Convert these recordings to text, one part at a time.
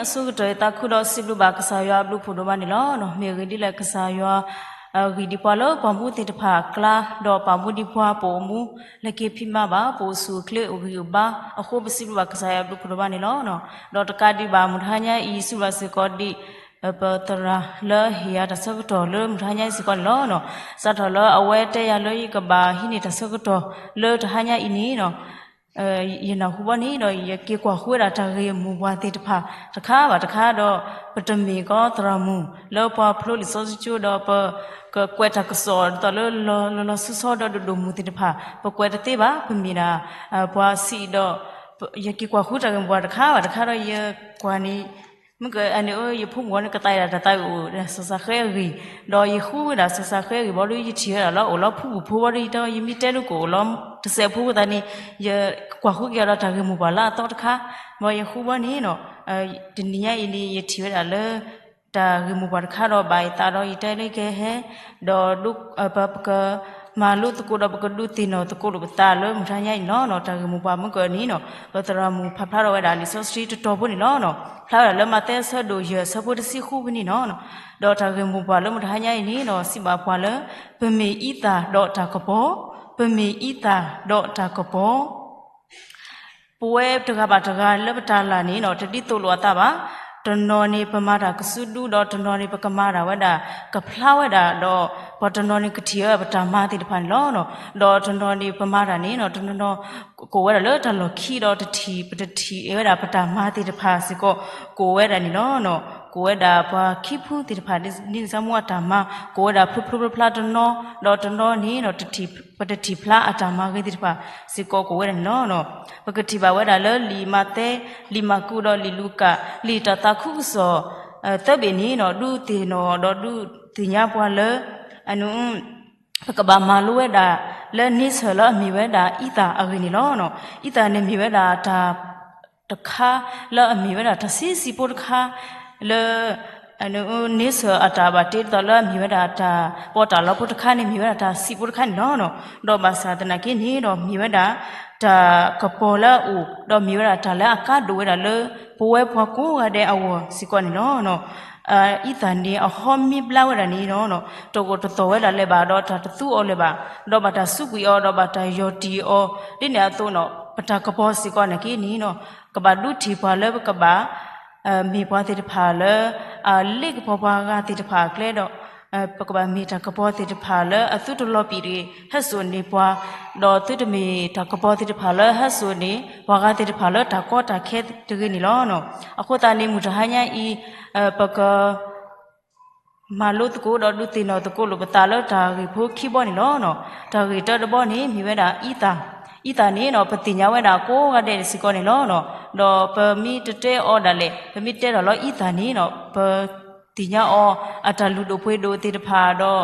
အဆိကတၢၢ်ယသးခုဒီးစံးဘျုးဘၣ်ကစၢ်ယွၤအဘျုးဖးဒိၣ်မးန့ၣ်လီၤ. မ့ၢ်အဂ့ၢ်ဒ်လဲၣ် ကစၢ်ယွၤ ဂံၢ်ဒံးပှၤလၢပှၤမူသ့ၣ်တဖၣ်အကျါ, ဒီးပာ်မူဒံးပှၤ ပအိၣ်မူလၢက့ၤဖံးမၤဘၣ်, ပအိၣ်ဆူၣ်အိၣ်ချ့အိၣ်ဂံၢ်အိၣ်ဘါအဃိ ပစံးဘျုးဘၣ်ကစၢ်ယွၤအဘျုးဖးဒိၣ်မးန့ၣ်လီၤ. ဒီးတကးဒံးဘၣ် မုၢ်တဟါညါအံၤ စံးဘျုးစ့ၢ်ကီးဒံး ပသရၣ်လၢဟ့ၣ်ယၤတၢ်ဆၢကတီၢ်လၢမုၢ်တဟါညါအံၤစ့ၢ်ကီးန့ၣ်လီၤ. စးထီၣ်လၢအဝဲတဲယၤလၢယကဘၣ်ဟံးန့ၢ်တၢ်ဆၢကတီၢ်လၢတဟါညါအံၤန့ၣ် ယနၢ်ဟူဘီန့ၣ်ဒီး ယက့ၤကွၢ်ဃုဝဲဒၣ်တၢ်ဂ့ၢ်မိၢ်ပှၢ်သ့ၣ်တဖၣ်တခါဘၣ်တခါဒီး ပတမ့ၢ်ကီးသရၣ်မုၣ်လၢပှၤဖျိလံာ်စီဆှံကၠိဒီး ပကကွဲးတၢ်ကစီၣ်ဒ်သိးလၢလီၤလီၤဆီဆီဒီးဒိၣ်ဒိၣ်မုၢ်သ့ၣ်တဖၣ် ပကွဲးတသ့ဘၣ်. ပမ့ၢ်ဒၣ် ပှၤဆံးဒီး ယက့ၤကွၢ်ဃုတၢ်ဂ့ၢ်မိၢ်ပှၢ်တခါဘၣ်တခါဒီး ယကွၢ်န့ၣ် မ့ၢ်ကန့ၣ် ယဖိမုၣ်န့ၣ် ကသးဒၣ်တၢ်သးအိၣ် စီၤစးဃဲအဂ့ၢ်, ဒီးယဃုဝဲဒၣ်စီၤစးဃဲအဂ့ၢ်ဘီဒီး ယထံၣ်ဝဲဒၣ်လၢအိၣ်လီၤဖုပူၤဖိဘီဒီး ယတဲဒ်ယမ့ၢ်တဲဒ်ကအိၣ်လီၤတစဲးဖိသတးန့ၣ် ယကွၢ်ဃုက့ၤအီၤဒီးတၢ်ဂ့ၢ်မိၢ်ပှၢ်လၢအသီတခါ, ဘီယဃုဘီန့ၣ် တနံၤညါအံၤန့ၣ် ယထံၣ်ဝဲဒၣ်လၢ တၢ်ဂ့ၢ်မိၢ်ပှၢ်တခါဒီးဘၣ်ယသးဒီး ယတဲလၢယကဟဲ ဒီး ပက မၤလိသကိးဒီး ပကဒုးသ့ၣ်နီၣ်သကိးလိာ်ပသးလၢမုၢ်တဟါညါအံၤန့ၣ်လီၤ. တၢ်ဂ့ၢ်မိၢ်ပှၢ်မုၢ်ကၢၢ်န့ၣ် ပသရၣ်မုၣ်ဖးဖျါထီၣ်ဝဲဒၣ်လံာ်စီဆှံတတီၤဖိန့ၣ်လီၤ. ဖျါဝဲဒၣ်လၢမးသဲအဆၢဒိၣ်ယဲၢ်အဆၢဖိတဆံဃုဖဲန့ၣ်လီၤ. ဒီးတၢ်ဂ့ၢ်မိၢ်ပှၢ်လၢမုၢ်တဟါညါအံၤန့ၣ်ဒီး စံးဘၣ်ပှၤလၢ ပမ့ၢ်အံသၣ်ဒီးတၢ်ကပီၤ, ပမ့ၢ်အံသၣ်ဒီးတၢ်ကပီၤ ပဝဲတဂၤဘၣ်တဂၤလၢပတၢ်လၤန့ၣ်ဒီး တဒ်သိးလိာ်အသးဘၣ်. တနီၤန့ၣ်ပမၤတၢ်ကစုဒု ဒီးတနီၤန့ၣ်ပကမၤတၢ်ဝဲဒၣ် ကဖျါဝဲဒၣ်ဒီး ပှၤတနီၤန့ၣ်ကထံၣ်ဝဲပတၢ်မၤသ့ၣ်တဖၣ်န့ၣ်လီၤ. ဒီးတနီၤန့ၣ်ပမၤတၢ်န့ၣ်ဒီး တနီၤနီၤ ကအိၣ်ဝဲဒၣ်လၢတၢ်လီၢ်ခံဒီး တထံၣ် ပတထံၣ်ဝဲဒၣ်ပတၢ်မၤသ့ၣ်တဖၣ်စ့ၢ်ကီး ကအိၣ်ဝဲဒၣ်န့ၣ်လီၤ. ကအိၣ်ဝဲဒၣ်ပှၤခံဖုသ့ၣ်တဖၣ် ဒ်န့ၣ်စၢ်မူအတၢ်မၤ ကအိၣ်ဝဲဒၣ်ဖျိဖျိဖျါဖျါတနီၤ, ဒီးတနီၤန့ၣ်ဒီး ပတထံၣ်ဖျါအတၢ်မၤဂ့ၤသ့ၣ်တဖၣ်စ့ၢ်ကီးကအိၣ်ဝဲဒၣ်န့ၣ်လီၤ. ပကထံၣ်ဘၣ်ဝဲဒၣ်လၢလံာ်မးသဲ, လံာ်မၢ်ကူးဒီးလံာ်လူၤကၣ်, လံာ်တၢ်သးခုကစီၣ် သၢဘ့ၣ်န့ၣ်ဒီး ဒုးသ့ၣ်နီၣ်ဒီးဒုးသ့ၣ်ညါပှၤလၢ ပကဘၣ်မၤလိဝဲဒၣ် လၢန့ဆၢၣ်လၢအမ့ၢ်ဝဲဒၣ်အံသၣ်အဂ့ၢ်န့ၣ်လီၤ. အံသၣ်န့ၣ်မ့ၢ်ဝဲဒၣ်တၢ် တခါလၢအမ့ၢ်ဝဲဒၣ်တၢ်ဆံးဆံးဖိတခါ လၢ န့ဆၢၣ်အတၢ်ဘၣ်တ့ ဒ်သိးလၢအမ့ၢ်ဝဲဒၣ်တၢ်ပီးတၢ်လီဖိတခါန့ၣ် မ့ၢ်ဝဲဒၣ်တၢ်ဆံးဖိတခါန့ၣ်လီၤ. ဒီးဘၣ်ဆၣ်သနာ်က့န့ၣ်ဒီး မ့ၢ်ဝဲဒၣ်တၢ်ကပီၤလၢအအိၣ် ဒီးမ့ၢ်ဝဲဒၣ်တၢ်လၢအကါဒိၣ်ဝဲဒၣ်လၢ ပဝဲပှၤကိးဂၤဒဲးအဂီၢ်စ့ၢ်ကီးန့ၣ်လီၤ. အံသၣ်န့ၣ်အဟီမ့ၢ်ဘျါဝဲဒၣ်န့ၣ်ဒီး တအိၣ်တသီၣ်ဝဲဒၣ်လၢၤဘၣ် ဒီးတၢ်တသူအီၤလၢၤဘၣ်, ဒီးဘၣ်တၢ်စူးကွံာ်အီၤ ဒီးဘၣ်တၢ်ယီၢ်တံၢ်အီၤ ဒ်န့ၣ်အသိးန့ၣ် ပတၢ်ကပီၤစ့ၢ်ကီးနာ်က့န့ၣ်ဒီး ကဘၣ်ဒုးထံၣ်ပှၤလၢပကဘၣ် မ့ၢ်ပှၤသ့ၣ်တဖၣ်လၢ အလ့ကပီၤပှၤဂၤသ့ၣ်တဖၣ်အကျဲဒီး ပကဘၣ်မ့ၢ်တၢ်ကပီၤသ့ၣ်တဖၣ်လၢအသုတလီၤပံာ်တဂ့ၤ ဟဲစိာ်န့ၢ်ပှၤ, ဒီးသုတမ့ၢ်တၢ်ကပီၤသ့ၣ်တဖၣ်လၢဟဲစိာ်န့ၢ် ပှၤဂၤသ့ၣ်တဖၣ်လၢတၢ်ကီတၢ်ခဲတဂ့ၤန့ၣ်လီၤ. အဃိသတးန့ၣ် မုၢ်တဟါညါအံၤ ပက မၤလိသကိးဒီးဒုးသ့ၣ်နီၣ်သကိးလိာ်ပသးလၢတၢ်ဂ့ၢ်ဖိခံဘီန့ၣ်လီၤ. တၢ်ဂ့ၢ်တၢတဘီန့ၣ် မ့ၢ်ဝဲဒၣ်အံသၣ်, အံသၣ်န့ၣ်ဒီး ပသ့ၣ်ညါဝဲဒၣ်ကိးဂၤဒဲးစ့ၢ်ကီးန့ၣ်လီၤ. ဒီးပမ့ၢ်တတဲအီၤဒၣ်လဲာ် ပမ့ၢ်တဲထီၣ်လၢအံသၣ်န့ၣ်ဒီး ပသ့ၣ်ညါအီၤ အတၢ်လုၢ်ဒိၣ်ပှ့ၤဒိၣ်သ့ၣ်တဖၣ်ဒီး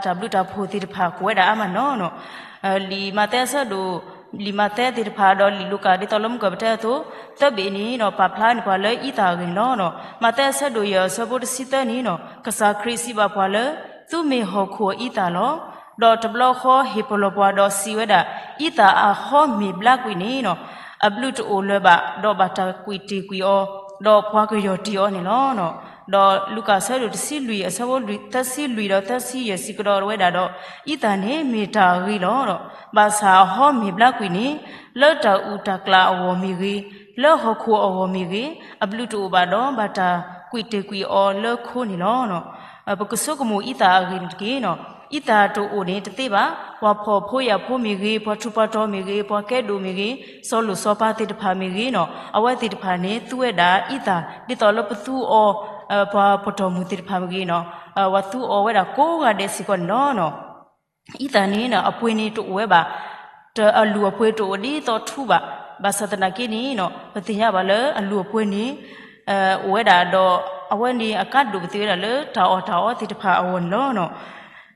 တၢ်ဘျုးတၢ်ဖှိၣ်သ့ၣ်တဖၣ်ကအိၣ်ဝဲဒၣ်အါမးန့ၣ်လီၤ. လံာ်မးသဲအဆၢဒိၣ်, လံာ်မးသဲသ့ၣ်တဖၣ်ဒီးလံာ်လူၤကၣ် ဒ်သိးလၢမုၢ်ကၢၢ်ပတဲအသိး သၢဘ့ၣ်န့ၣ်ဒီး ပာ်ဖျါန့ၢ်ပှၤလၢအံသၣ်အဂ့ၢ်န့ၣ်လီၤ. မးသဲအဆၢဒိၣ်ယဲၢ်အဆၢဖိတဆံသၢန့ၣ်ဒီး ကစၢ်ခရံာ်စံးဘၣ်ပှၤလၢ သုမ့ၢ်ဟီၣ်ခိၣ်အံသၣ်လီၤ. ဒီးတဘျီဃီဟ့ၣ်ပလီၢ်ပှၤဒီးစံးဝဲဒၣ်, အံသၣ်အဟီမ့ၢ်ဘျါကွံာ်န့ၣ်ဒီး အဘျုးတအိၣ်လၢၤဘၣ် ဒီးဘၣ်တၢ်ကွံာ်တ့ၢ်ကွံာ်အီၤ, ဒီးပှၤကယီၢ်တံၢ်အီၤန့ၣ်လီၤ. ဒီးလူၤကၣ်အဆၢဒိၣ်တဆံလွံၢ် အဆၢဖိသၢဆံလွံၢ်ဒီးသၢဆံယဲၢ်စံးကဒီးဝဲဒၣ်ဒီး, အံသၣ်န့ၣ်မ့ၢ်တၢ်အဂ့ၤလီၤ. ဘၣ်ဆၣ်အဟီမ့ၢ်ဘျါကွံာ်န့ၣ် လၢတၢ်အုၣ်တၢ်ကျၢၤအဂီၢ်မ့ၢ်ဂ့ၤ, လၢဟီၣ်ခိၣ်အဂီၢ်မ့ၢ်ဂ့ၤ, အဘျုးတအိၣ်ဘၣ်ဒီး ဘၣ်တၢ်ကွံာ်တ့ၢ်ကွံာ်အီၤလၢခိန့ၣ်လီၤ. ပကဆိကမိၣ်အံသၣ်အဂ့ၢ်န့ၣ်တက့ၢ်. အံသၣ်တအိၣ်န့ၣ်တသ့ဘၣ်. ပှၤဖှီၣ်ဖိယာ်ဖိမ့ၢ်ဂ့ၤ, ပှၤထူးပှၤတီၤမ့ၢ်ဂ့ၤ, ပှၤကဲဒိၣ်မ့ၢ်ဂ့ၤ, စီၤလိၣ်စီၤပၤသ့ၣ်တဖၣ်မ့ၢ်ဂ့ၤန့ၣ် အဝဲသ့ၣ်တဖၣ်န့ၣ် သူဝဲဒၣ်အံသၣ် ဒ်သိးလၢပသူအီၤ ပှၤပတီၢ်မုၢ်သ့ၣ်တဖၣ်မ့ၢ်ဂ့ၤန့ၣ် ပှၤသူအီၤဝဲဒၣ်ကိးဂၤဒဲးစ့ၢ်ကီးန့ၣ်လီၤ. အံသၣ်န့ၣ် အပှ့ၤန့ၣ်တအိၣ်ဝဲဘၣ်, အလုၢ်အပှ့ၤတအိၣ်ဒ်သိးထူဘၣ်. ဘၣ်ဆၣ်သနာ်က့န့ၣ် ပသ့ၣ်ညါဘၣ်လၢအလုၢ်အပှ့ၤန့ၣ် အိၣ်ဝဲဒၣ်ဒီး အဝဲန့ၣ်အကါဒိၣ်ပသ့ၣ်ဝဲဒၣ်လၢတၢ်အီၣ်တၢ်အီသ့ၣ်တဖၣ်အဂီၢ်န့ၣ်လီၤ.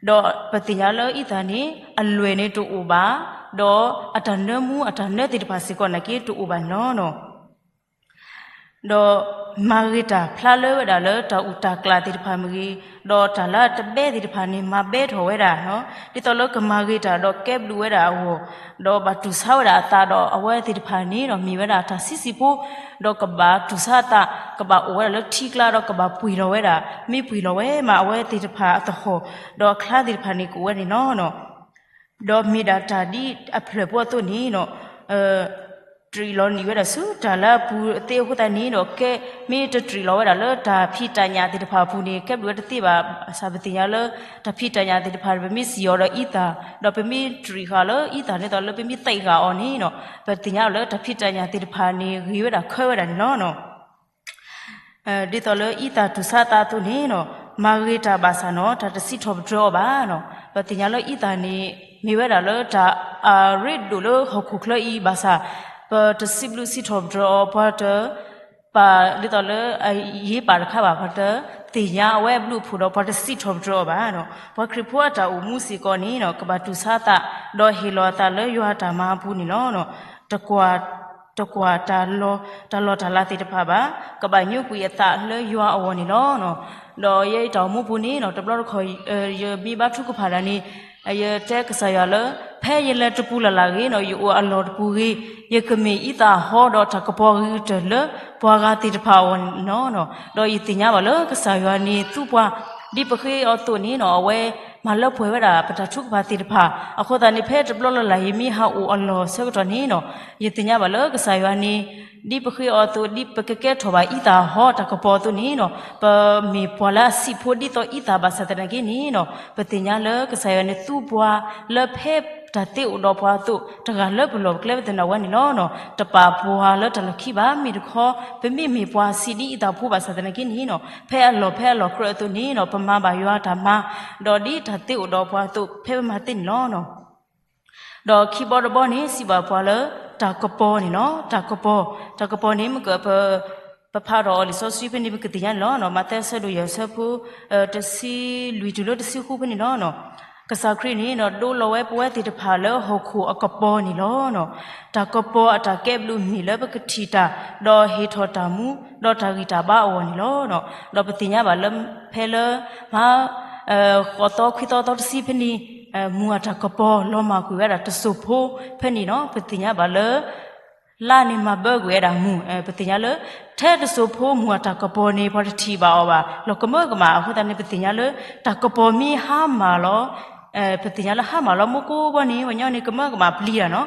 ဒီးပသ့ၣ်ညါလၢအံသၣ်န့ၣ် အလွဲၢ်န့ၣ်တအိၣ်ဘၣ်, ဒီးအတၢ်နၢမူအတၢ်နၢသ့ၣ်တဖၣ်စ့ၢ်ကီးနာ်က့တအိၣ်ဘၣ်န့ၣ်လီၤ. ဒီးမၤဂ့ၤတၢ်ဖျါလၢဝဲဒၣ်လၢတၢ်အုၣ်တၢ်ကျၢ်သ့ၣ်တဖၣ်မ့ၢ်ဂ့ၤ, ဒီးတၢ်လၢအတဘဲသ့ၣ်တဖၣ်န့ၣ် မၤဘဲထီၣ်ဝဲဒၣ်, ဒ်သိးလၢကမၤဂ့ၤတၢ်ဒီးကဲဘျုးဝဲဒၣ်အဂီၢ်, ဒီးဘၣ်တူၢ်ဆါဝဲဒၣ်အသးဒီးအဝဲသ့ၣ်တဖၣ်န့ၣ်ဒီးမ့ၢ်ဝဲဒၣ်တၢ်ဆံးဆံးဖိ, ဒီးကဘၣ်တူၢ်ဆါအသး, ကဘၣ်အိၣ်ဝဲဒၣ်လၢထံကျါဒီးကဘၣ်ပှ့ၤလီၤဝဲဒၣ်, မ့ၢ်ပှ့ၤလီၤဝဲမးအဝဲသ့ၣ်တဖၣ်အသဟီၣ်, ဒီးအချါသ့ၣ်တဖၣ်န့ၣ်ကအိၣ်ဝဲန့ၣ်လီၤ. ဒီးမ့ၢ်ဒၣ်တၢ်ဒ်အဖျၢၣ်ဖိအသိးန့ၣ်ဒီး တြံးလီၤနံၣ်ဝဲဒၣ်ဆူတၢ်လၢအပူၤသ့အဃိသတးန့ၣ်ဒီး ကဲမ့ၢ်တတြံးလီၤဝဲဒၣ်လၢတၢ်ဖံးတၢ်ညၣ်သ့ၣ်တဖၣ်အပူၤန့ၣ် ကဲဘျုးဝဲတသ့ဘၣ်. ဘၣ်ဆၣ်ပသ့ၣ်ညါလၢ တၢ်ဖံးတၢ်ညၣ်သ့ၣ်တဖၣ် ပမ့ၢ်စံၣ်အီၤဒီးအံသၣ်, ဒီးပမ့ၢ်တြံးဃာ်လၢအံသၣ်ဒ်သိးလၢပမ့ၢ်သံးဃာ်အီၤန့ၣ်ဒီး ပသ့ၣ်ညါလၢတၢ်ဖံးတၢ်ညၣ်သ့ၣ်တဖၣ်န့ၣ် ဂ့ၤဝဲဒၣ်ခဲဝဲဒၣ်န့ၣ်လီၤ. ဒ်သိးလၢအံသၣ်တူၢ်ဆါအသးအသိးန့ၣ်ဒီး မၤဂ့ၤတၢ်ဘၣ်ဆၣ်န့ၣ် တၢ်တစံးထီၣ်ပတြၢၤအီၤဘၣ်. ပသ့ၣ်ညါလၢအံသၣ်န့ၣ် မ့ၢ်ဝဲဒၣ်လၢတၢ်အရ့ဒိၣ်လၢဟီၣ်ခိၣ်ချၢအံၤဘၣ်ဆၣ် ပတစံးဘျုးစံးထီၣ်ပတြၢၤအီၤ ပှၤတ ပာ်ဒ်သိးလၢအယ့ပာ်တခါဘၣ်, ပှၤတသ့ၣ်ညါအဝဲအဘျုးအဖှိၣ်ဒီးပှၤတစံးထီၣ်ပတြၢၤအီၤဘၣ်. ပှၤခရံာ်ဖိအတၢ်အိၣ်မူစ့ၢ်ကီးန့ၣ်ဒီး ကဘၣ်တူၢ်ဆါအသး ဒီးဟ့ၣ်လီၤအသးလၢယွၤအတၢ်မၤအပူၤန့ၣ်လီၤ. တကွၢ် တကွၢ်တၢ်လီၢ်တၢ်လီၢ်တၢ်လၤသ့ၣ်တဖၣ်ဘၣ်, ကဘၣ်ညိကွံာ်အသးလၢယွၤအဂီၢ်န့ၣ်လီၤ. ဒီးယဲအတၢ်အိၣ်မူပူၤန့ၣ်ဒီး တဘျီတခီၣ် ယမ့ၢ်ဘါထုကဖၣ်ဒၣ်န့ၣ် ယတဲကစၢ်ယွၤလၢ ဖဲယလဲၤတပူၤလၢ်လၢ်ဂ့ၤဒီး ယအိၣ်အလီၢ်တပူၤဂ့ၤ, ယကမ့ၢ်အံသၣ်အဟီဒီးတၢ်ကပီၤအဂ့ၤကတၢၢ်လၢပှၤဂၤသ့ၣ်တဖၣ်အဂီၢ်န့ၣ်လီၤ. ဒီးယသ့ၣ်ညါဘၣ်လၢကစၢ်ယွၤန့ၣ်သူပှၤ ဒ်ပဃ့အီၤအသိးန့ၣ်ဒီး အဝဲမၤလၢပှဲၤဝဲဒၣ်ပတၢ်ထုကဖၣ်သ့ၣ်တဖၣ်. အဃိသတးန့ၣ် ဖဲတဘျီလၢ်လၢ် ယမ့ၢ်ဟးအိၣ်အလီၢ်ဆၢကတီၢ်န့ၣ်ဒီး ယသ့ၣ်ညါဘၣ်လၢကစၢ်ယွၤန့ၣ် ဒ်ပဃ့အီၤအသိး ဒ်ပကကဲထီၣ်ဘၣ်အံသၣ်အဟီတၢ်ကပီၤအသိးန့ၣ်ဒီး ပမ့ၢ်ပှၤလၢအဆံးဖိဒ်သိးအံသၣ်ဘၣ်ဆၣ်သနာ်က့န့ၣ်ဒီး ပသ့ၣ်ညါလၢကစၢ်ယွၤန့ၣ်သူပှၤလၢဖဲတၢ်သ့အိၣ်ဒီးပှၤအသိး တဂၤလၢပလီၢ်ပကျဲပသနၢ်ဝဲန့ၣ်လီၤ. တပာ်ပှၤလၢတၢ်လီၢ်ခံဘၣ်. မ့ၢ်တခီ ပမ့ၢ်မ့ၢ်ပှၤဆံးဒ်အံသၣ်ဖိဘၣ်ဆၣ်သနာ်က့န့ၣ်ဒီး ဖဲအလီၢ်ဖဲအလီၢ်ကြၢးအသိးန့ၣ်ဒီး ပမၤဘၣ်ယွၤအတၢ်မၤ ဒီးဒ်တၢ်သ့အိၣ်ဒီးပှၤအသိး ဖဲပမၤသ့န့ၣ်လီၤ. ဒီးခံဘီတဘီန့ၣ် စံးဘၣ်ပှၤလၢ တၢ်ကပီၤန့ၣ်လီၤ. တၢ်ကပီၤ, တၢ်ကပီၤန့ၣ် မ့ၢ်က ပဖးထီၣ်အီၤလံာ်စီဆှံဖဲန့ၣ် ပကသ့ၣ်ညါန့ၣ်လီၤ. မးသဲအဆၢဒိၣ်ယဲၢ်အဆၢဖိ တဆံလွံၢ်တုၤလၢတဆံဃုဖဲန့ၣ်လီၤ. ကစၢ်ခရံာ်န့ၣ်ဒီး ဒိလီၤဝဲပဝဲသ့ၣ်တဖၣ်လၢဟီၣ်ခိၣ်အကပီၤန့ၣ်လီၤ. တၢ်ကပီၤအတၢ်ကဲဘျုးမ့ၢ်လၢပကထံၣ်တၢ် ဒီးဟ့ၣ်ထီၣ်တၢ်မူ ဒီးတၢ်ဂံၢ်တၢ်ဘါအဂီၢ်န့ၣ်လီၤ. ဒီးပသ့ၣ်ညါဘၣ်လၢ ဖဲလၢ မး ဃိးသီခွံသီသီတဆံဖဲန့ၣ် မုၢ်အတၢ်ကပီၤလီၤမၢ်ကွံာ်ဝဲဒၣ်တစိၢ်ဖိဖဲန့ၣ်ဒီး ပသ့ၣ်ညါဘၣ်လၢ လါန့ၣ်မၤဘၢကွံာ်ဝဲဒၣ်မုၢ်, ပသ့ၣ်ညါလၢ ထဲတစိၢ်ဖိမုၢ်အတၢ်ကပီၤန့ၣ် ပှၤတထံၣ်ဘၣ်အီၤဘၣ် လီၤကမၢကမၣ်. အဃိသတးန့ၣ် ပသ့ၣ်ညါလၢ တၢ်ကပီၤမ့ၢ်ဟါမၢ်လီၤ ပသ့ၣ်ညါလၢဟါမၢ်လီၤ မူကိးဘီန့ၣ် ပှၤညီန့ၣ် ကမၢကမၣ်ပျံၤတၢ်နီၤ.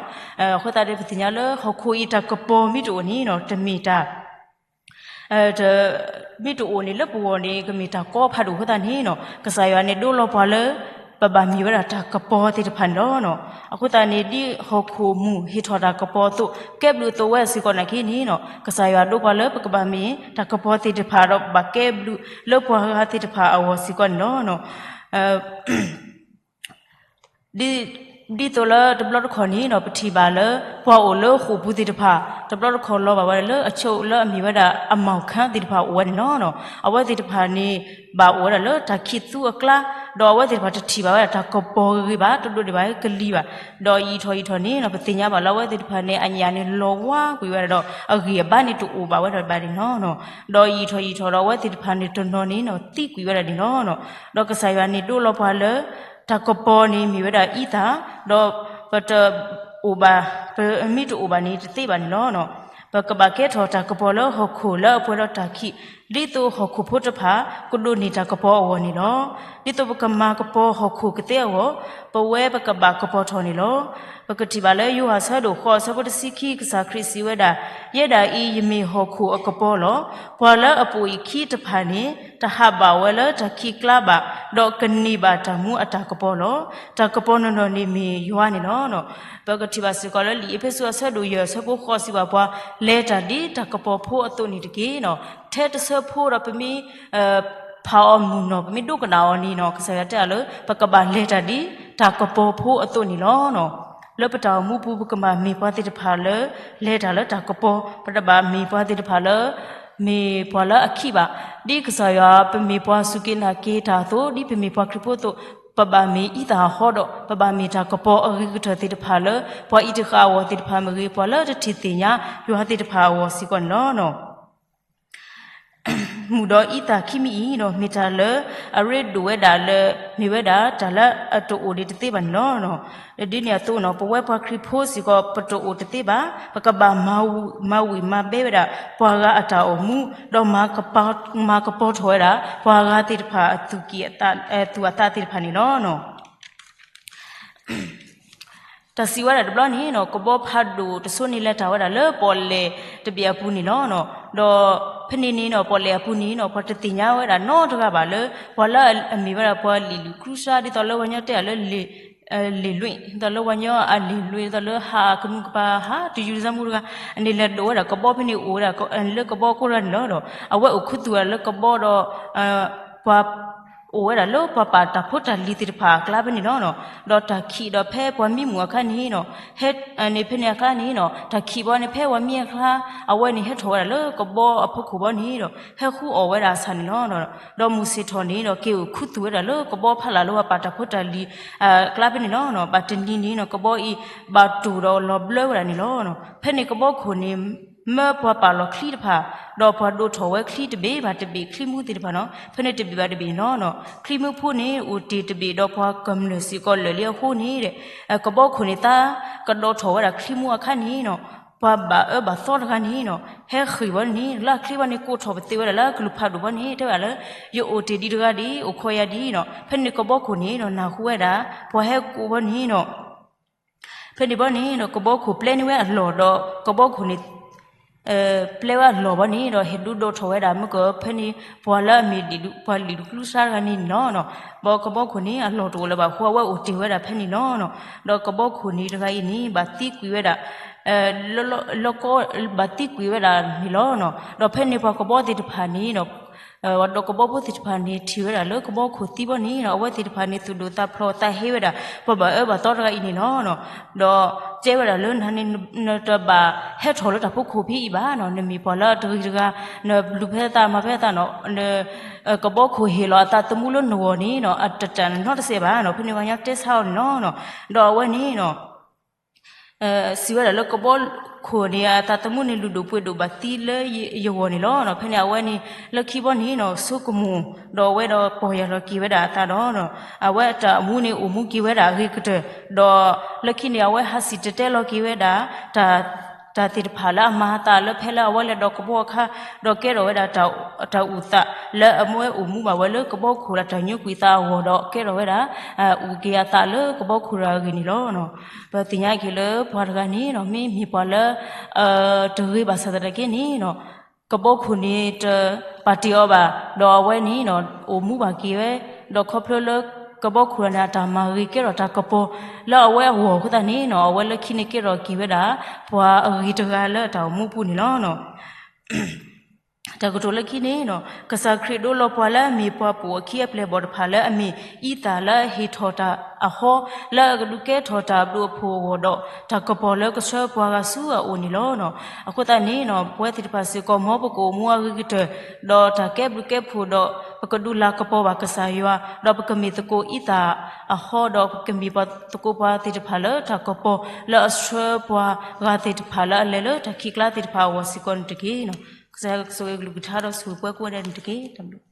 အဃိသတးန့ၣ် ပသ့ၣ်ညါလၢဟီၣ်ခိၣ်အံၤတၢ်ကပီၤမ့ၢ်တအိၣ်န့ၣ်ဒီး တမ့ၢ်တၢ် မ့ၢ်တအိၣ်န့ၣ်လၢပဂီၢ်န့ၣ် ကမ့ၢ်တၢ်ကီဖးဒိၣ်အဃိသတးန့ၣ်နီၤ ကစၢ်ယွၤန့ၣ်ဒိလီၤပှၤလၢ ပဘၣ်မ့ၢ်ဝဲဒၣ်တၢ်ကပီၤသ့ၣ်တဖၣ်န့ၣ်လီၤ. အဃိသတးန့ၣ် ဒ်ဟီၣ်ခိၣ်မုၢ်ဟ့ၣ်ထီၣ်တၢ်ကပီၤအသိး ကဲဘျုးအသိးဝဲစ့ၢ်ကီးနာ်က့န့ၣ်နီၤ ကစၢ်ယွၤဒိပှၤလၢပကဘၣ်မ့ၢ်တၢ်ကပီၤသ့ၣ်တဖၣ်ဒီး ပဘၣ်ကဲဘျုးလၢပှၤဂၤသ့ၣ်တဖၣ်အဂီၢ်စ့ၢ်ကီးန့ၣ်လီၤ. ဒ်သိးလၢတဘျီတခီၣ်န့ၣ်ဒီး ပထံၣ်ဘၣ်လၢ ပှၤအိၣ်လၢဃိာ်ပူၤသ့ၣ်တဖၣ် တဘျီတခီၣ်လီၤဘၣ်ဝဲဒၣ်လၢအဆိးလၢအမ့ၢ်ဝဲဒၣ်အမီၢ်ခၢၣ်သ့ၣ်တဖၣ်အိၣ်ဝဲန့ၣ်လီၤ. အဝဲသ့ၣ်တဖၣ်န့ၣ် ဘၣ်အိၣ်ဝဲဒၣ်လၢတၢ်ခံးသူအကျါ ဒီးအဝဲသ့ၣ်တဖၣ်တထံၣ်ဘၣ်ဝဲဒၣ်တၢ်ကပီၤဂ့ၤဂ့ၤဘၣ် တဒိးန့ၢ်ဘၣ်ကလံၤဘၣ်. ဒီးယံာ်ထီၣ်ယံာ်ထီၣ်န့ၣ်ဒီး ပသ့ၣ်ညါဘၣ်လၢအဝဲသ့ၣ်တဖၣ်န့ၣ် အညၣ်န့ၣ်လီၤဝါကွံာ်ဝဲဒၣ်ဒီး အဂံၢ်အဘါန့ၣ်တအိၣ်ဘၣ်ဝဲဒၣ်ဘၣ်န့ၣ်လီၤ. ဒီးယံာ်ထီၣ်ယံာ်ထီၣ်ဒီးအဝဲသ့ၣ်တဖၣ်န့ၣ်တနီၤန့ၣ်ဒီး သံကွံာ်ဝဲဒၣ်န့ၣ်လီၤ. ဒီးကစၢ်ယွၤန့ၣ်ဒိလီၤပှၤလၢ တၢ်ကပီၤန့ၣ်မ့ၢ်ဝဲဒၣ်အံသၣ်, ဒီးပတအိၣ်ဘၣ်, ပမ့ၢ်တအိၣ်ဘၣ်န့ၣ်တသ့ဘၣ်န့ၣ်လီၤ. ပကဘၣ်ကဲထီၣ်တၢ်ကပီၤလၢဟီၣ်ခိၣ်လၢအပှဲၤဒီးတၢ်ခံး, ဒ်သိးဟီၣ်ခိၣ်ဖိတဖၣ်ကဒိးန့ၢ်တၢ်ကပီၤအဂီၢ်န့ၣ်လီၤ. ဒ်သိးပကမၤကပီၤဟီၣ်ခိၣ်ကသ့အဂီၢ်, ပဝဲပကဘၣ်ကပီၤထီၣ်န့ၣ်လီၤ. ပကထံၣ်ဘၣ်လၢယိၤဟၣ်အဆၢဒိၣ်ဃိးအဆၢဖိတဆံခံ ကစၢ်ခရံာ်စံးဝဲဒၣ်, ယဲဒၣ်အံၤယမ့ၢ်ဟီၣ်ခိၣ်အကပီၤလီၤ. ပှၤလၢအပိာ်ယခံတဖၣ်န့ၣ် တဟးဘၣ်ဝဲလၢတၢ်ခံးကျါဘၣ်, ဒီးကန့ၢ်ဘၣ်တၢ်မူအတၢ်ကပီၤလီၤ. တၢ်ကပီၤနီၢ်နီၢ်န့ၣ်မ့ၢ်ယွၤန့ၣ်လီၤ. ပကထံၣ်ဘၣ်စ့ၢ်ကီးလၢလံာ်အ့းဖ့းစူးအဆၢဒိၣ်ယဲၢ်အဆၢဖိဃိးစံးဘၣ်ပှၤ, လဲၤတၢ်ဒ်တၢ်ကပီၤဖိအသိးန့ၣ်တက့ၢ်နီၤ. ထဲတဆၢဖိဒီးပမ့ၢ် ဖးအီၤမုၢ်နီၢ် ပမ့ၢ်ဒိကနၣ်အီၤန့ၣ်နီၤ ကစၢ်ယွၤတဲအီၤလၢ ပကဘၣ်လဲၤတၢ်ဒ်တၢ်ကပီၤဖိအသိးန့ၣ်လီၤ. လၢပတၢ်အိၣ်မူပူၤ ပကဘၣ်မ့ၢ်ပှၤသ့ၣ်တဖၣ်လၢ လဲၤတၢ်လၢတၢ်ကပီၤ, ပတဘၣ်မ့ၢ်ပှၤသ့ၣ်တဖၣ်လၢ မ့ၢ်ပှၤလၢအခံးဘၣ်. ဒ်ကစၢ်ယွၤပမ့ၢ်ပှၤစူၢ်က့ၤနာ်က့ၤတၢ်အသိး ဒ်ပမ့ၢ်ပှၤခရံာ်ဖိအသိး ပဘၣ်မ့ၢ်အံသၣ်အဟီဒီး ပဘၣ်မ့ၢ်တၢ်ကပီၤအဂ့ၤကတၢၢ်သ့ၣ်တဖၣ်လၢ ပှၤအံၤတဃာ်အဂီၢ်သ့ၣ်တဖၣ်မ့ၢ်ဂ့ၤ, ပှၤလၢတထံၣ်သ့ၣ်ညါယွၤသ့ၣ်တဖၣ်အဂီၢ်စ့ၢ်ကီးန့ၣ်လီၤ. မူၣ်ဒီးအံသၣ်ခံမံၤအံၤဒီး မ့ၢ်တၢ်လၢအရ့ဒိၣ်ဝဲဒၣ်လၢ မ့ၢ်ဝဲဒၣ်တၢ်လၢအတအိၣ်ဒံးတသ့ဘၣ်န့ၣ်လီၤ. ဒ်န့ၣ်အသိးနီၤ ပဝဲပှၤခရံာ်ဖိစ့ၢ်ကီး ပတအိၣ်တသ့ဘၣ်. ပကဘၣ်မၤဝံၤမၤဘဲဝဲဒၣ် ပှၤဂၤအတၢ်အိၣ်မူ ဒီး မၤကပီၤထီၣ်ဝဲဒၣ် ပှၤဂၤသ့ၣ်တဖၣ် သူၣ်အသးသ့ၣ်တဖၣ်န့ၣ်လီၤ. တၢ်စံးဝဲဒၣ်တဘျီန့ၣ်နီၤ ကဘီဖးဒိၣ်တစိၤန့ၣ် လဲၤတၢ်ဝဲဒၣ်လၢပီၣ်လဲၣ်တဘ့ၣ်အပူၤန့ၣ်လီၤ. ဒီးဖဲန့ၣ်န့ၣ်နီၤ ပီၣ်လဲၣ်အပူၤန့ၣ်နီၤ ပှၤတသ့ၣ်ညါဝဲဒၣ်နီတဂၤဘၣ်လၢ ပှၤလၢအမ့ၢ်ဝဲဒၣ်ပှၤလံာ်လုၢ်ကျူစါ ဒ်သိးလၢပှၤကညီတဲအီၤလၢ လံာ်လွံၢ် ဒ်သိးလၢပှၤကညီအလံာ်လွံၢ် ဒ်သိးလၢဟးကမူၣ်ကပၤ ဟးတယူၤတစၢမူတဂၤ အန့ၣ်လဲၤဒိၣ်ဝဲဒၣ်ကဘီဖဲန့ၣ် အိၣ်ဝဲဒၣ်လၢကဘီကိးဂၤန့ၣ်လီၤ. ဒီးအဝဲအိၣ်ခူသူၣ်ဝဲဒၣ်လၢကဘီဒီး ပှၤ အိၣ်ဝဲဒၣ်လၢပှၤပာ်တၢ်ဖိတၢ်လံၤသ့ၣ်တဖၣ်အကျါဖဲန့ၣ်လီၤ. ဒီးတၢ်ခံးဒီးဖဲပှၤမံမူၣ်အခါန့ၣ်နီၤ ဟဲန့ၣ်ဖဲန့ၣ်အခါန့ၣ်နီၤ တၢ်ခံးဘီန့ၣ် ဖဲပှၤမံအခါ အဝဲန့ၣ် ဟဲထီၣ်ဝဲဒၣ်လၢကဘီအဖီခိၣ်ဘီန့ၣ်ဒီး ဟဲဃုအီၣ်ဝဲဒၣ်အဆၣ်န့ၣ်လီၤ. ဒီးမုၢ်ဆ့ၣ်ထီၣ်န့ၣ်ဒီး က့ၤအိၣ်ခူသူၣ်ဝဲဒၣ်လၢကဘီဖးလၢ်လၢပှၤပာ်တၢ်ဖိတၢ်လံၤအကျါဖဲန့ၣ်လီၤ. ဘၣ်တနံၤန့ၣ်နီၤ ကဘီအံၤ ဘၣ်တိၢ်ဒီးလီၤဘျၢဝဲဒၣ်န့ၣ်လီၤ. ဖဲန့ၣ်ကဘီခိၣ်န့ၣ် မၢပှၤပာ်လီၤချံတဖၣ် ဒီးပှၤဒိးထီၣ်ဝဲချံတဘ့ၣ်ဘၣ်တဘ့ၣ် ချံမူသ့ၣ်တဖၣ်နီၤ ဖဲန့ၣ်တဘ့ၣ်ဘၣ်တဘ့ၣ်န့ၣ်လီၤ. ချံမူဖိန့ၣ် အိၣ်တ့ၢ်တဘ့ၣ်ဒီးပှၤကမျၢၢ်စ့ၢ်ကီးလၢာ်လံအဃိန့ၣ်ဒီး ကဘီခိၣ်န့ၣ်သးကဒီးထီၣ်ဝဲဒၣ်ချံမူအခါန့ၣ်နီၤ ပှၤဘၣ်အၢဘၣ်သီတဂၤန့ၣ်နီၤ ဟဲဃ့ၢ်ဘီန့ၣ် လၢချံဘီန့ၣ် ကိးထီၣ်ပသ့ၣ်ဝဲဒၣ်လၢကလုၢ်ဖးဒိၣ်ဘီန့ၣ် တဲဝဲဒၣ်လၢ ယအိၣ်တ့ၢ်ဒံးတဂၤဒံး အိၣ်ခိးယၤဒံးနီၤ. ဖဲန့ၣ်ကဘီခိၣ်န့ၣ်ဒီးနၢ်ဟူဝဲဒၣ် ပှၤဟဲကိးဘီန့ၣ်နီၤ ဖဲန့ၣ်ဘီန့ၣ်ဒီး ကဘီခိၣ်ပျဲန့ၢ်ဝဲအလီၢ်ဒီး ကဘီခိၣ်န့ၣ် ပျဲဝဲအလီၢ်ဘီန့ၣ်ဒီး ဟဲဒုးဒိးထီၣ်ဝဲဒၣ်မ့ၢ်ကဖဲန့ၣ် ပှၤလၢအမ့ၢ်ပှၤလံာ်လုၢ်ကျူစါတဂၤန့ၣ်န့ၣ်လီၤ. ဘီကဘီခိၣ်န့ၣ် အလီၢ်တအိၣ်လၢၤဘၣ်အဃိ အဝဲအိၣ်တ့ၢ်ဝဲဒၣ်ဖဲန့ၣ်လီၤ. ဒီးကဘီခိၣ်န့ၣ်တဂၤအံၤန့ၣ် ဘၣ်သံကွံာ်ဝဲဒၣ် လၢ ဘၣ်သံကွံာ်ဝဲဒၣ်န့ၣ်လီၤ. ဒီးဖဲန့ၣ်ပှၤကဘီသ့ၣ်တဖၣ်န့ၣ်ဒီး ဒီးကဘီဖိသ့ၣ်တဖၣ်န့ၣ် ထံၣ်ဝဲဒၣ်လၢကဘီခိၣ်သံဘီန့ၣ်ဒီး အဝဲသ့ၣ်တဖၣ်န့ၣ် သူၣ်ဒိၣ်သးဖျိးသးဟ့ဝဲဒၣ် ပှၤဘၣ်အၢဘၣ်သီတဂၤအံၤန့ၣ်လီၤ. ဒီးတဲဝဲဒၣ်လၢ နၤန့ၣ် နတဘၣ်ဟဲထီၣ်လၢတၢ်ဖီခိၣ်ဖဲအံၤဘၣ်နီၤ, နမ့ၢ်ပှၤလၢအတဂ့ၤတဂၤ, နလူၤဖဲသးမၤဖဲသးနီၤ, ကဘီခိၣ်ဟ့ၣ်လီၤအသးသမူလၢနဂီၢ်န့ၣ်နီၤ အတတၢ်နီတစဲးဘၣ်နီၤ, ဖဲန့ၣ်ပှၤကညီတဲဆါအီၤန့ၣ်လီၤ. ဒီးအဝဲန့ၣ်နီၤ စံးဝဲဒၣ်လၢကဘီခိၣ်န့ၣ် အသးသမူန့ၣ် လုၢ်ဒိၣ်ပှ့ၤဒိၣ်ဘၣ်သံလၢယဂီၢ်န့ၣ်လီၤ. ဖဲန့ၣ်အဝဲန့ၣ် လၢခံဘီန့ၣ်နီၤ ဆိကမိၣ် ဒီးအဝဲဒီးပီၢ်ယၢ်လီၤက့ၤဝဲဒၣ်အသးဒီး အဝဲအတၢ်အိၣ်မူန့ၣ် အိၣ်မူက့ၤဝဲဒၣ်အဂ့ၤကတၢၢ်, ဒီးလၢခံန့ၣ် အဝဲဟးစံၣ်တဲၤတဲလီၤက့ၤဝဲဒၣ် တၢ်သ့ၣ်တဖၣ်လၢအမၤအသးလၢဖဲလၢအဝဲလဲၤဒီးကဘီအခါ, ဒီးကဲထီၣ်ဝဲဒၣ် တၢ်အိၣ်သးလၢအမ့ၢ်အိၣ်မူဘၣ်ဝဲလၢကဘီခိၣ်လၢတၢ်ညိကွံာ်သးအဂီၢ်ဒီး ကဲထီၣ်ဝဲဒၣ် အိၣ်က့ၤအသးလၢကဘီခိၣ်တဂၤအဂ့ၢ်န့ၣ်လီၤ. ပသ့ၣ်ညါက့ၤလၢပှၤတဂၤန့ၣ်နီၤ မ့မ့ၢ်ပှၤလၢ တဂ့ၤဘၣ်ဆၣ်သနာ်က့န့ၣ်နီၤ ကဘီခိၣ်န့ၣ် တပာ်တ့ၢ်အီၤဘၣ်, ဒီးအဝဲန့ၣ်နီၤ အိၣ်မူဘၣ်က့ၤဝဲ, ဒီးခီဖျိလၢကဘီခိၣ်တဂၤန့ၣ် အတၢ်မၤဂ့ၤကဲထီၣ်တၢ်ကပီၤလၢအဝဲအဂီၢ်အဃိသတးန့ၣ်နီၤ အဝဲလၢခံန့ၣ်ကဲထီၣ်က့ၤဝဲဒၣ် ပှၤအဂ့ၤတဂၤလၢအတၢ်အိၣ်မူပူၤန့ၣ်လီၤ. တၢ်ကတိၤလၢခံန့ၣ်နီၤ ကစၢ်ခရံာ်ဒိလီၤပှၤလၢအမ့ၢ်ပှၤပိာ်အခံအပျဲၢ်အဘီၣ်တဖၣ်လၢအမ့ၢ် အံသၣ်လၢအဟ့ၣ်ထီၣ်တၢ်အဟီ လၢအကဒုးကဲထီၣ်တၢ်ဘျုးအဖှိၣ်အဂီၢ်ဒီး တၢ်ကပီၤလၢကဆှၢပှၤဂၤဆူအအိၣ်န့ၣ်လီၤ. အဃိသတးန့ၣ်နီၤ ပဝဲသ့ၣ်တဖၣ်စ့ၢ်ကီး မ်ပကအိၣ်မူအဂ့ၤကတၢၢ် ဒီးတၢ်ကဲဘျုးကဲဖှိၣ်ဒီး ပကဒုးလၤကပီၤဘၣ်ကစၢ်ယွၤ ဒီးပကမ့ၢ်သကိးအံသၣ်အဟီ ဒီးပကမ့ၢ်ပှၤသကိးပှၤသ့ၣ်တဖၣ်လၢတၢ်ကပီၤလၢအဆှၢပှၤဂၤသ့ၣ်တဖၣ်လၢအလဲၤလၢတၢ်ခံးကျါသ့ၣ်တဖၣ်အဂီၢ်စ့ၢ်ကီးန့ၣ်တက့ၢ်. ကစၢ်ယွၤကဆိၣ်ဂ့ၤကလုၢ်ကထါဒီးဆိၣ်ဂ့ၤပှၤကိးဂၤဒဲးန့ၣ်တက့ၢ်. တၢ်ဘျုး